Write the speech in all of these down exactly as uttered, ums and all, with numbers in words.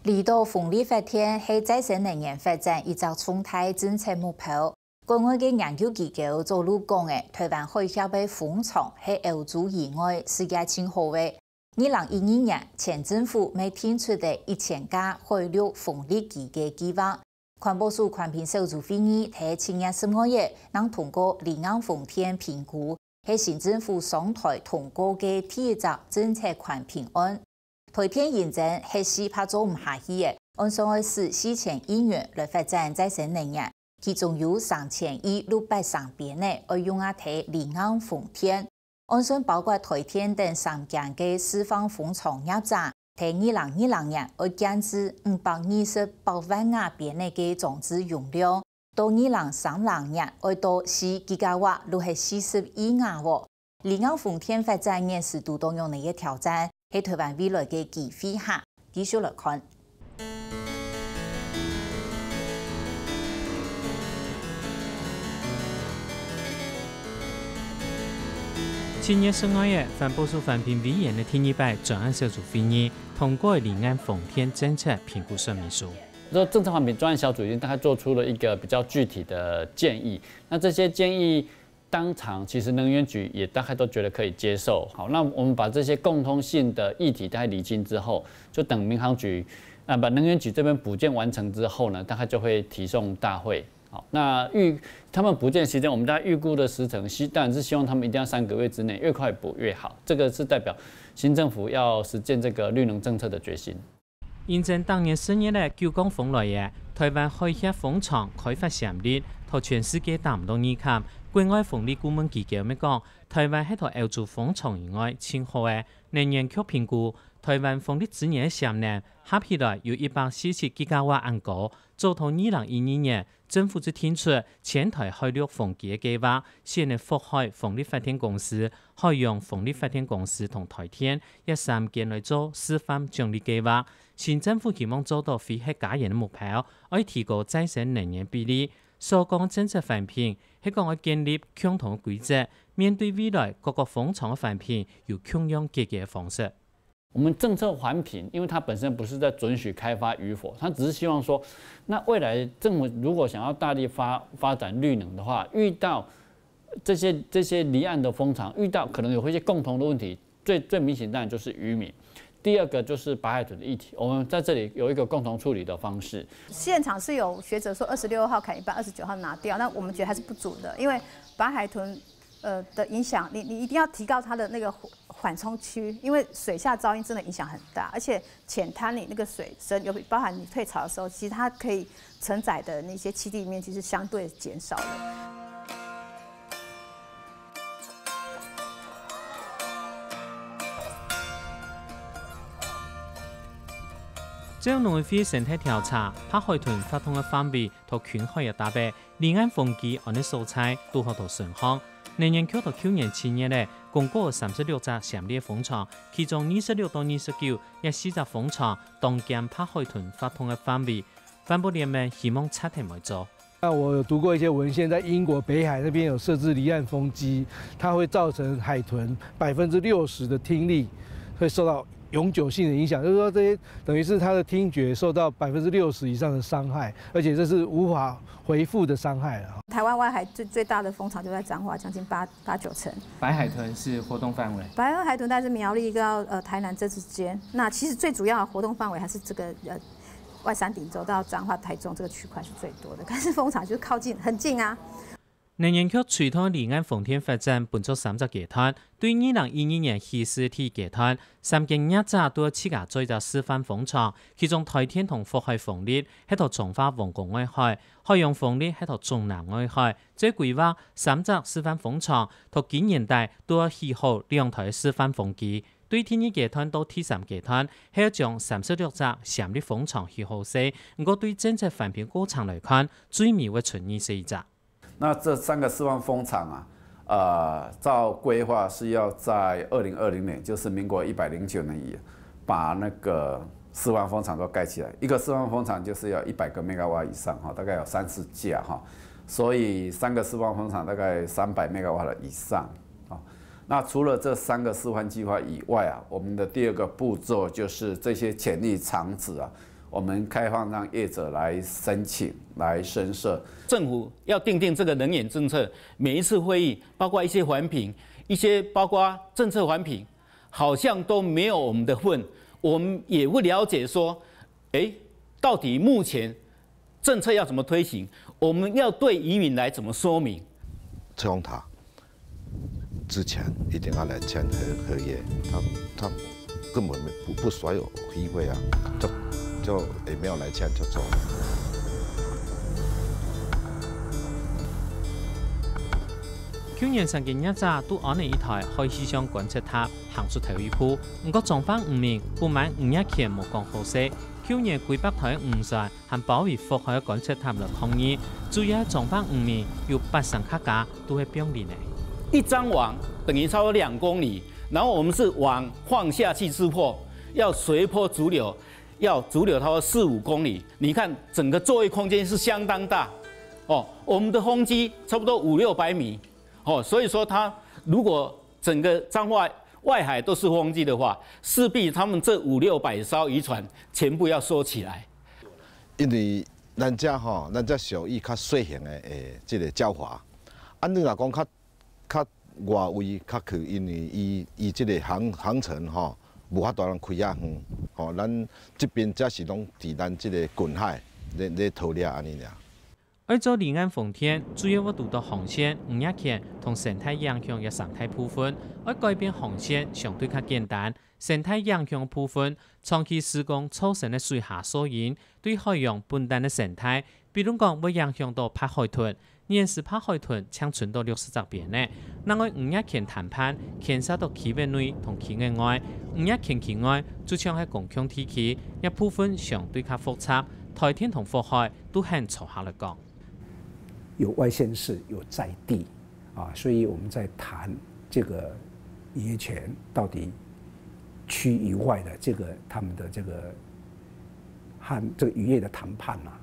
離島風力發電係再生能源發展一隻重大政策目標。國外个研究機構早就講了，台灣海峽个風場係歐洲以外世界盡好个。二零一二年，前政府乜定出个一千架海陸風力機个計畫。環保署環評小組會議在七月十五日正通過離岸風電評估，係新政府上台通過个第一隻政策環評案。台電認真核四怕做毋下去了，按算愛使四千億元來發展再生能源，其中有三千億六百三邊仔愛用啊在離岸風電。按算包括台電等三間个示範風場業者，在二零二零年愛建置五百二十百萬瓦邊仔个裝置容量，到二零三零年愛到四吉瓦，就係四十億瓦哦。離岸風電發展現時堵到仰仔个挑戰，係台灣未來个機會哈。繼續來看。七月十五日，環保署環評委員个第二擺專案小組會議通過離岸風電政策評估說明書。這政策環評專案小組已經大概做出了一個比較具體的建議。那這些建議，當場其實能源局也大概都覺得可以接受。好，那我們把這些共通性的議題大概釐清之後，就等民航局，啊，把能源局這邊補件完成之後呢，大概就會提送大會。好，那預，他們補件時間，我們大概預估的時程，希，當然是希望他們一定要三個月之內，越快補越好。這個是代表新政府要實踐這個綠能政策的決心。 迎接逐年十月个九降風來了，台灣海峽風場開發潛力，在全世界打毋到二坎。國外風力顧問機構乜講，台灣係在歐洲風場以外盡好个。能源局評估，台灣風力資源个潛能合起來有一百四十吉瓦恁高，早在二零一二年， 政府就定出全台海陸風機个計畫，先係福海風力發電公司、海洋風力發電公司同台電這三間來做示範獎勵計畫。新政府希望做到非核家園个目標，愛提高再生能源比例。所講政策環評，係講愛建立共同个規則，面對未來各个風場个環評，有共樣解決个方式。 我們政策環評，因為它本身不是在准許開發與否，它只是希望說，那未來政府如果想要大力發，發展綠能的話，遇到這些，這些離岸的風場，遇到可能有一些共同的問題，最，最明顯當然就是漁民。第二個就是白海豚的議題，我們在這裡有一個共同處理的方式。現場是有學者說二十六號砍一半，二十九號拿掉，那我們覺得還是不足的，因為白海豚，呃，的影響，你，你一定要提高它的那個緩衝區，因為水下噪音真的影響很大，而且淺灘裡那個水深，有包含你退潮的時候，其實它可以承載的那些棲地面積是相對減少的。 照農委會生態調查，白海豚活動个範圍在近海个搭仔，離岸風機安个所在堵好在脣項。能源局在舊年七月仔，公告三十六隻潛力風場，其中二十六到二十九這四隻風場當兼白海豚活動个範圍。環保聯盟希望拆忒來做。 那我有讀過一些文獻，在英國北海那邊有設置離岸風機，它會造成海豚百分之六十的聽力會受到永久性的影響，就是說這些等於是它的聽覺受到百分之六十以上的傷害，而且這是無法回復的傷害了。台灣外海最，最大的風場就在彰化，將近八，八九成。白海豚是活動範圍？白海豚大概是苗栗到，呃，台南這之間。那其實最主要的活動範圍還是這個，呃，外傘頂洲到彰化、台中這個區塊是最多的，但是風場就靠近，很近啊。能源局隨著離岸風電發展分做三隻階段，對二零一二年起始第一階段，三間業者都有自家做一隻示範風場，其中台電同福海風力係在彰化皇宮外海，海洋風力係在竹南外海。這規劃三隻示範風場，在今年底都愛起好兩台示範風機。 對第二階段到第三階段，係愛將三十六隻潛力風場起好勢，毋過對政策環評過程來看，最尾會出二十一隻。那這三個示範風場啊，呃，照規劃是要在二零二零年，就是民國一百零九年以，把那個示範風場都蓋起來。一個示範風場就是要一百個 megawatt 以上哈，大概有三十架哈，所以三個示範風場大概三百 megawatt 以上。 哦，那除了這三個示範計畫以外啊，我們的第二個步驟就是這些潛力場址啊，我们开放让业者来申请、来申设。政府要订定这个能源政策，每一次会议，包括一些环评，一些包括政策环评，好像都没有我们的份，我们也不了解说，诶，到底目前政策要怎么推行，我们要对渔民来怎么说明？吹风塔之前一定要来签合合约，他他根本不不需要有机会啊，就就也没有来签就走了。舊年三个月仔都安了一台海氣象觀測塔行出頭一步，毋過彰化漁民不滿五月前無講好勢，舊年幾百台漁船還包圍福海觀測塔來抗議，主要係彰化漁民有八成客家都係放領个。一张网等于差不多两公里，然后我们是往放下去之后，要随波逐流，要逐流差不多四五公里。你看整个作业空间是相当大，哦，我们的风机差不多五六百米，哦，所以说它如果整个彰化外海都是风机的话，势必他们这五六百艘渔船全部要收起来。因为咱遮吼，咱遮属于较小型的诶，这个礁华。啊，你若讲较较外围较去，因为伊伊这个航航程吼，无法度通开遐远，吼，咱这边才是拢在咱这个近海咧咧讨掠安尼尔。愛做離岸風電，主要會堵到航線、漁業權同生態影響這三大部分。愛改變航線相對較簡單，生態影響部分，長期施工造成个水下噪音，對海洋本旦个生態，比如講會影響到白海豚。現時白海豚淨伸到六十隻邊仔，另外漁業權談判牽涉到區域內同區域外，漁業權區外就像係公共地區，這部分相對較複雜，台電同福海都肯坐下來講。有外县市，有在地啊，所以我们在谈这个渔业权到底区域外的这个他们的这个和这个渔业的谈判啊，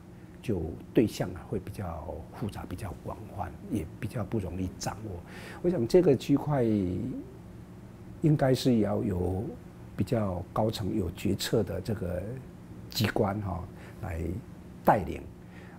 就对象啊会比较复杂，比较广泛，也比较不容易掌握。我想这个区块应该是要由比较高层有决策的这个机关哈、来带领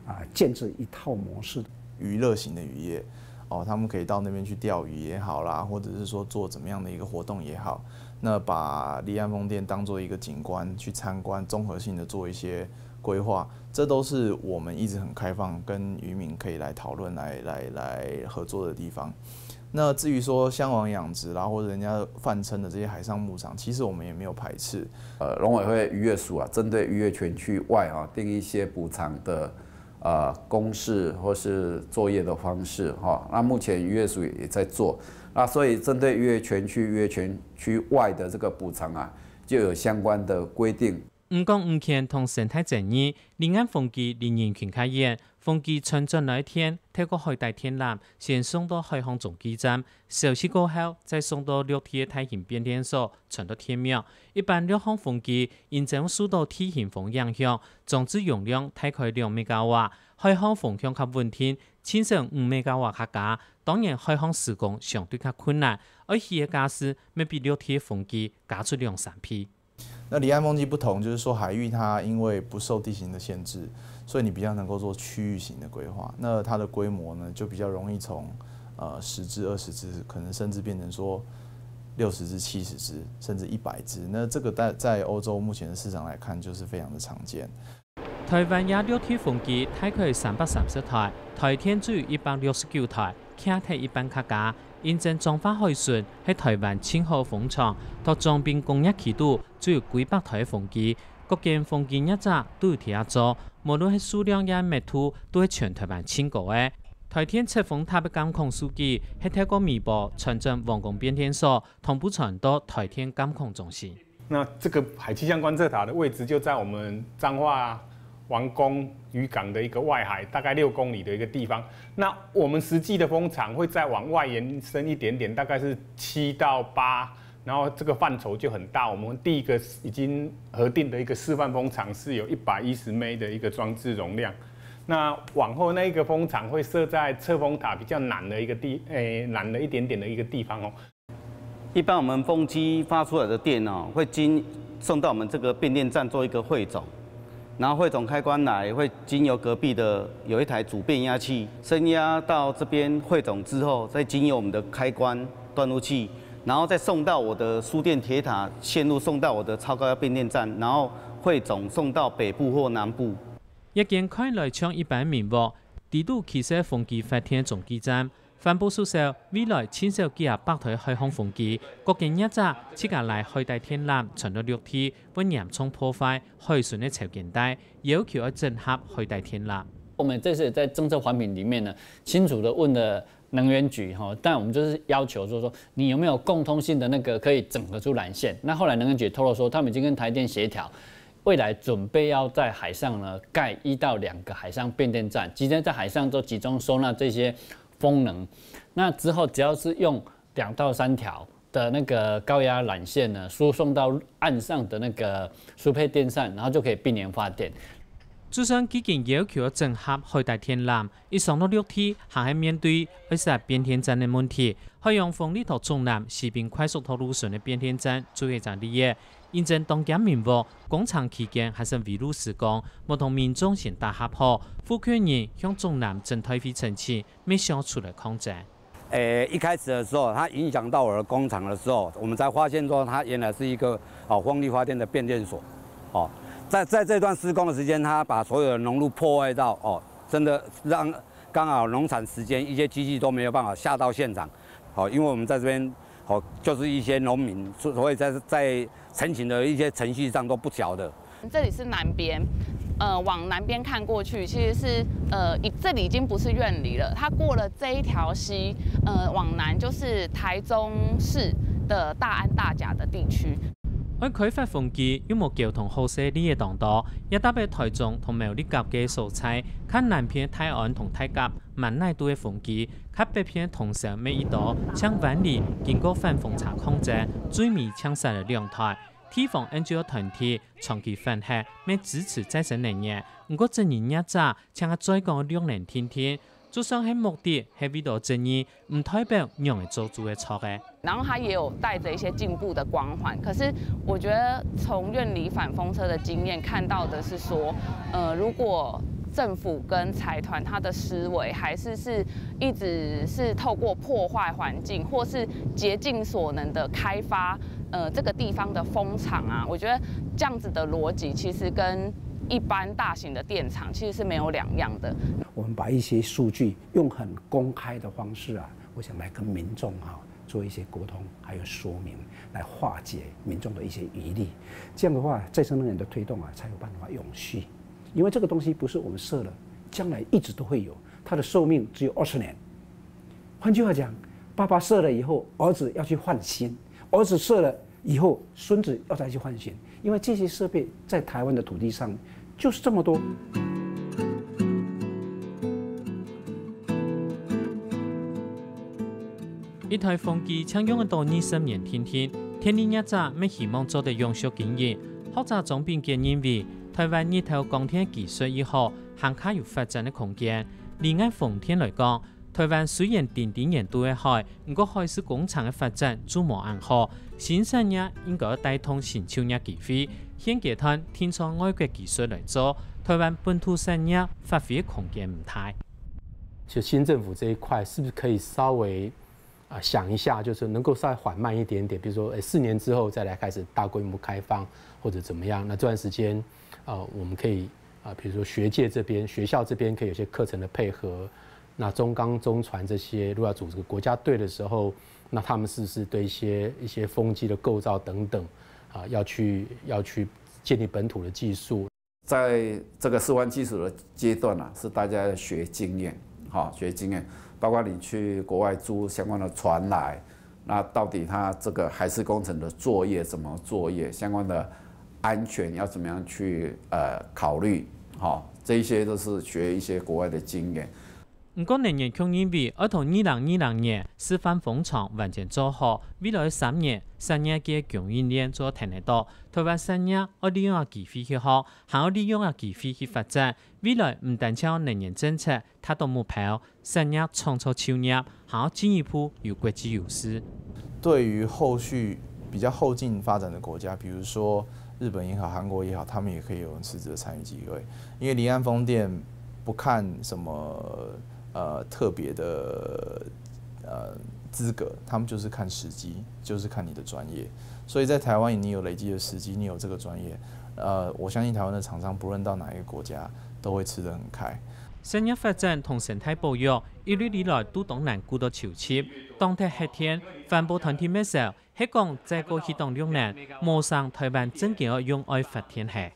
啊，建设一套模式。娱乐型的渔业，哦，他们可以到那边去钓鱼也好啦，或者是说做怎么样的一个活动也好，那把离岸风电当做一个景观去参观，综合性的做一些规划，这都是我们一直很开放跟渔民可以来讨论、来来来合作的地方。那至于说箱网养殖啦，或者人家泛称的这些海上牧场，其实我们也没有排斥。呃，农委会渔业署啊，针对渔业权区外啊，定一些补偿的呃公式或是作业的方式哈。那目前渔业署也在做，那所以针对渔业权区、渔业权区外的这个补偿啊，就有相关的规定。毋講漁權同生態爭議，離岸風機離人群較遠，風機傳轉來个電，透過海底電纜先送到海防中繼站，消息過後再送到陸地个大型變電所，傳到電網。一般陸項風機因為受到地形風影響，裝置容量大概兩兆瓦，海防風向較穩定，淨成五兆瓦較加。當然，海防施工相對較困難，愛起个架勢乜比陸地个風機加出兩三倍。那离岸风机不同，就是说海域它因为不受地形的限制，所以你比较能够做区域型的规划。那它的规模呢，就比较容易从呃十只、二十只，可能甚至变成说六十只、七十只，甚至一百只。那这个在在欧洲目前的市场来看，就是非常的常见。台灣這陸地風機大概三百三十台，台電只有一百六十九台，徛忒一半較加。因為彰化海脣係台灣盡好風場，在彰濱工業區肚就有幾百台个風機，各間風機業者都有佇遐做，無論係數量也密度，都係全台灣盡高个。台電測風塔个監控數據係透過微波傳轉王功變電所，同步傳到台電監控中心。那这个海气象观测塔的位置就在我们彰化王功渔港的一个外海，大概六公里的一个地方。那我们实际的风场会再往外延伸一点点，大概是七到八，然后这个范畴就很大。我们第一个已经核定的一个示范风场是有一百一十 m 的一个装置容量。那往后那一个风场会设在测风塔比较南的一个地，诶，南的一点点的一个地方哦。一般我们风机发出来的电哦，会经送到我们这个变电站做一个汇总。然后汇总开关来，会经由隔壁的有一台主变压器升压到这边汇总之后，再经由我们的开关断路器，然后再送到我的输电铁塔线路，送到我的超高压变电站，然后汇总送到北部或南部。一间看來像一般民屋，底肚其實風機發電中繼站。環保署說，未來盡少幾下百台海航風機，各間業者自家拉海底電纜傳到陸地，會嚴重破壞海脣个潮間帶，要求要整合海底電纜。我们这次在政策环评里面呢，清楚的问了能源局哈，但我们就是要求就是说，你有没有共通性的那个可以整合出缆线？那后来能源局透露说，他们已经跟台电协调，未来准备要在海上呢盖一到两个海上变电站，集中在海上做集中收纳这些风能。那之后只要是用两到三条的那个高压缆线呢，输送到岸上的那个输配电站，然后就可以并联发电。就算既經要求整合海底電纜，一上到陸地，還係面對愛設變電站个問題。海洋風力圖中南西濱快速道路脣个變電站就係一隻例仔。因爭當驚民屋，工程期間還係圍路施工，無同民眾先打合好，附近人向中南鎮代會申請，乜想出來抗爭。 诶，一开始的时候，它影响到我的工厂的时候，我们才发现说它原来是一个哦风力发电的变电所。哦，在在这段施工的时间，它把所有的农路破坏到哦，真的让刚好农产时间一些机器都没有办法下到现场。哦，因为我们在这边哦，就是一些农民，所所以在在申请的一些程序上都不晓得。 这里是南边，呃，往南边看过去，其实是呃，已这里已经不是苑里了。它过了这一条溪，呃，往南就是台中市的大安大甲的地区。愛開發風機又無交通好勢个當多，也特別台中同苗栗交界个所在，較南片大安同大甲、滿哪都个風機，較北片通城乜一多，像灣裡經過反風車抗爭，最尾淨煞了兩台。地方N G O團體 長期反核，乜支持再生能源，毋過責任業者淨係嘴講綠能定定，就算係目的係為著正義，毋代表仰仔做就係著个。然后它也有带着一些进步的光环，可是我觉得从苑里反风车的经验看到的是说，呃，如果政府跟财团它的思维还是是一直是透过破坏环境或是竭尽所能的开发，呃，这个地方的风场啊，我觉得这样子的逻辑其实跟一般大型的电厂其实是没有两样的。我们把一些数据用很公开的方式啊，我想来跟民众哈、做一些沟通，还有说明，来化解民众的一些疑虑。这样的话，再生能源的推动啊，才有办法永续。因为这个东西不是我们设了，将来一直都会有，它的寿命只有二十年。换句话讲，爸爸设了以后，儿子要去换新，儿子设了以后，孙子要再去换新，因为这些设备在台湾的土地上就是这么多。一台風機淨用得到二十年定定，電力業者乜希望做得永續經營。學者張炳傑認為，台灣日頭光電技術已好，還較有發展个空間。離岸風電來講，台灣雖然頂頂遠都係海，毋過海事工程个發展就無恁好。新產業應該愛帶動新就業機會，現階段定著外國技術來做，台灣本土產業發揮个空間毋大。其实新政府这一块是不是可以稍微啊、想一下，就是能够稍微缓慢一点点，比如说，诶，四年之后再来开始大规模开放或者怎么样？那这段时间，呃，我们可以啊、比如说学界这边、学校这边可以有些课程的配合。那中钢、中船这些，如果要组这个国家队的时候，那他们是不是对一些一些风机的构造等等啊、要去要去建立本土的技术？在这个示范技术的阶段啊，是大家要学经验，哈，学经验，包括你去国外租相关的船来，那到底它这个海事工程的作业怎么作业，相关的安全要怎么样去呃考虑，哈，这一些都是学一些国外的经验。毋過能源局認為，愛到二零二零年示範風場完全做好，未來三年產業个供應鏈做得等得到。台灣產業愛利用个機會去學，還愛利用个機會去發展。未來毋單淨能源政策達到目標，產業創造就業，還愛進一步有國際優勢。对于后续比较后进发展的国家，比如说日本也好，韩国也好，他们也可以有人辞职的参与机会，因为离岸风电不看什么呃特别的呃资格，他们就是看时机，就是看你的专业。所以在台湾，你有累积的时机，你有这个专业，呃，我相信台湾的厂商不论到哪一个国家，都会吃得很开。產業發展同生態保育一路以來都當難顧到求職，當忒核電、環保團體滅燒，係講再過去當六年，無成台灣正經愛用愛發電係。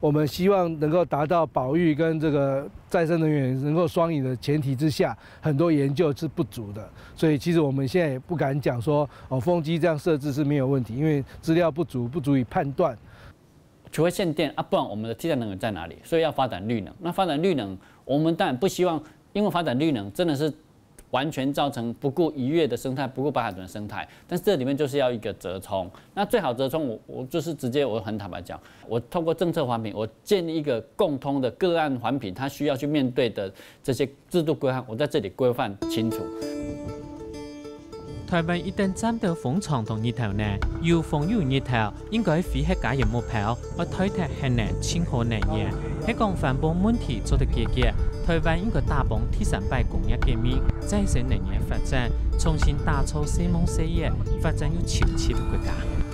我们希望能够达到保育跟这个再生能源能够双赢的前提之下，很多研究是不足的，所以其实我们现在也不敢讲说哦，风机这样设置是没有问题，因为资料不足，不足以判断。除非限电啊，不然我们的替代能源在哪里？所以要发展绿能。那发展绿能，我们当然不希望，因为发展绿能真的是完全造成不顾渔业的生态，不顾白海豚的生态。但是这里面就是要一个折冲。那最好折冲我，我就是直接，我很坦白讲，我透过政策环评，我建立一个共通的个案环评，它需要去面对的这些制度规范，我在这里规范清楚。台灣一旦站到風場同日頭呢，有風有日頭，應該非核家園目標，愛代替核能、淨好能源。係講環保問題做得解決，台灣應該打幫第三擺工業革命、再生能源發展，重新打造細夢細業、發展有潛力个國家。